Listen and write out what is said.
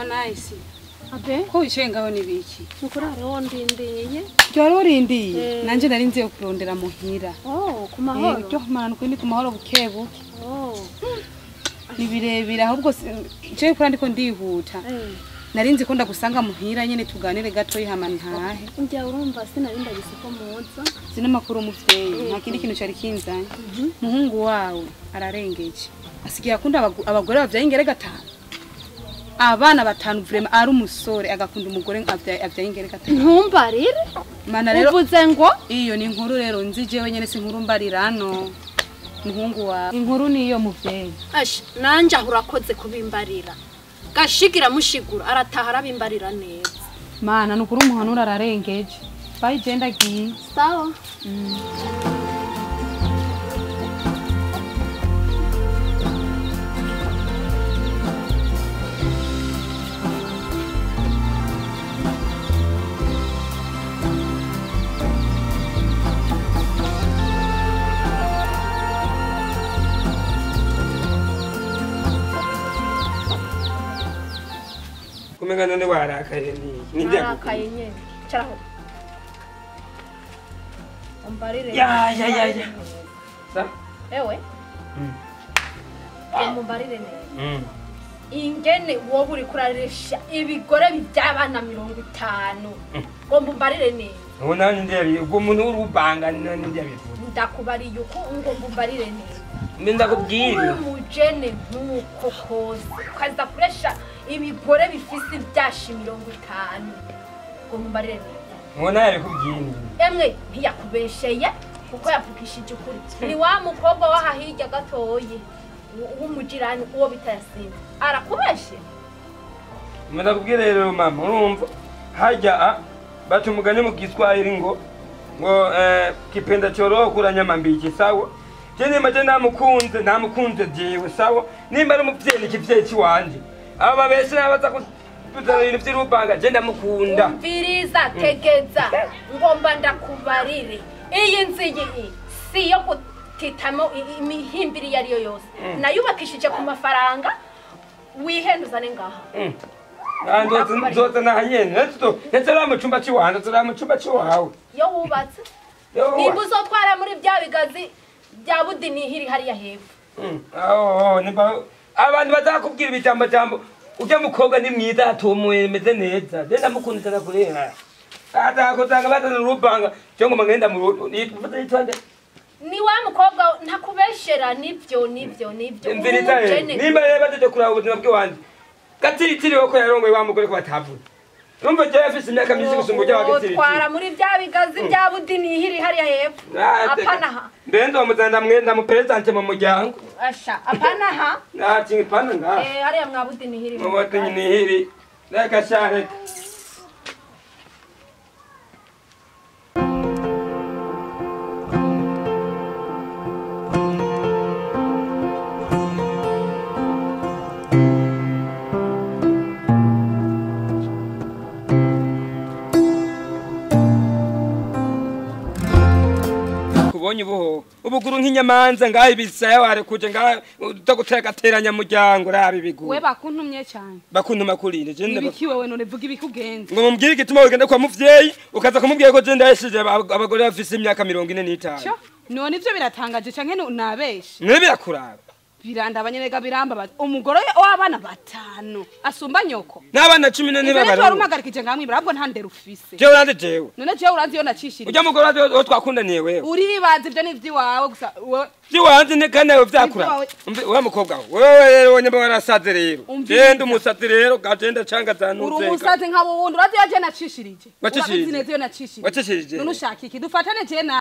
Manayisi. Abe? Ko wicaye ngaho nibiki? Nukuri hariho ndindiye. Ryo urindiye? Nanje nari nziye kurondera muhira. Oh, ku mahoro. Ryo mana ni ku mahoro buke buke. Oh. Ni birebire ahubwo je kuri ndiko ndihuta. Nari nzi ko ndagusanga muhira nyene tuganire gato ihama ntahe. Njya urumva sinari ndagise ko muza. Zina makuru muvyeyi, nta kindi kintu cari kinzanye. Muhungu wawe ararengeje. Asigiye akunda abagore bavyaye ingere gatanu. Abana batanu vraiment ari umusore agakunda umugore avyaye ingere gatanu. Ntumbarire. Mana rero uvuze ngo iyo ni inkuru rero nzi jewe nyene si inkuru mbarirano. Muhungu wawe. Inkuru niyo muvyeyi. Ash, nanje urakoze kubimbarira. Gashigira mushigura arataha arabimbarira neza. Mana nukuri umuhanura ararengeje. Bayi je ndagiye. Sawa. Kumenga none warakaye ni narakaye nyene caraho umbarire ya ya ya ya sa ewe umbarire neza ingene wowe uri kuraresha ibigore by'abana 50 ngomba umbarire neza ubu nani ndiye ubwo umuntu urubanga nani ndiye bivuga ndakubariye uko ngomba umbarire neza ndakubwira umujene nkuko kose ukaza kuresha ibigore bifise ibyashi 50 ngo mumbarire neza. Ngo naye kubwira emwe ntiyakubesheye kuko yavugishije ukuri. Ni wa mukobwa waha hirya gatoyi w'umujirani uwo bitayasinda arakubeshe. Ndakubwira rero mama urumva hajya batumugane mu Kiswahili ngo kipenda choro kuranyama mbiki sawa. Je nimba je namukunze jewe sawa nimba ari umuvyeyi kivyeyi ciwanje. Aba bese nabaza kutuzana ibintu vy'urubanga je ndamukunda. Umviriza tegeza ngomba ndakubarire iyi nzu iyi si yo gutitamo imihimbiri yari yo yose nayubakishije ku mafaranga wihenduzane ngaha. Nzoza nahanyene nzora mu cumba ciwanje nzora mu cumba ciwawe yo wubatse nimba uzotwara muri bya bigazi bya budinihiri hariya hepfo. Aho nimba abantu bazakubwira ibijambo jambo ujya mukobwa ni mwiza atumuye meze neza je ndamukunda cyane kurera atakuzanga bazana urubanga cyo ngo ngenda mu nitwande ni wa mukobwa ntakubeshera nivyo nivyo nivyo nimba rero baje kuraba ubuzima bw'iwanje gatiritiri ko yarongoye wa mugore ko batavuze numva je afise imyaka myinshi gusumba ujya wa gatiritiri twara muri bya bigazi bya budinihiri hariya hepfo apana ha mbenzo muzanda mwenda mu president mu muryango asha apana ha nati pana nga hariya mwa budinihiri mu budinihiri reka share ubuho ubuguru nk'inyamanza ngaho ibisaya warekuje ngaho utaguterateranya muryango rabi biguru we bakuntumye cyane bakuntuma kurinde je ibiki wewe none vuga ibikugenza ngo mumbwire igituma ugenda kwa muvyeyi ukaza kumubwira ko je ndaheshije abagore bafise imyaka 45 none ivyo biratangaje canke nabeshe none birakuraba biranda abanyerega biramba umugore w'abana batanu asumba nyoko n'abana 14 babara none umagarikije ngamwe birabwo nta ndero ufise jewe urande jewe none jewe uranzi yo nacishirije ujya mugore wo twakundaniye wewe uribaza ivyo ni vyiwawe gusa vyiwanje ne kandi nawe vyakura wewe mukobwa wewe rero wonyemba warasaze rero genda umusazi rero gagenda canga zanutse uri umusazi nka wundi urazi yo je nacishirije wacishirije neza yo nacishirije wacishirije none ushaka iki dufatane je.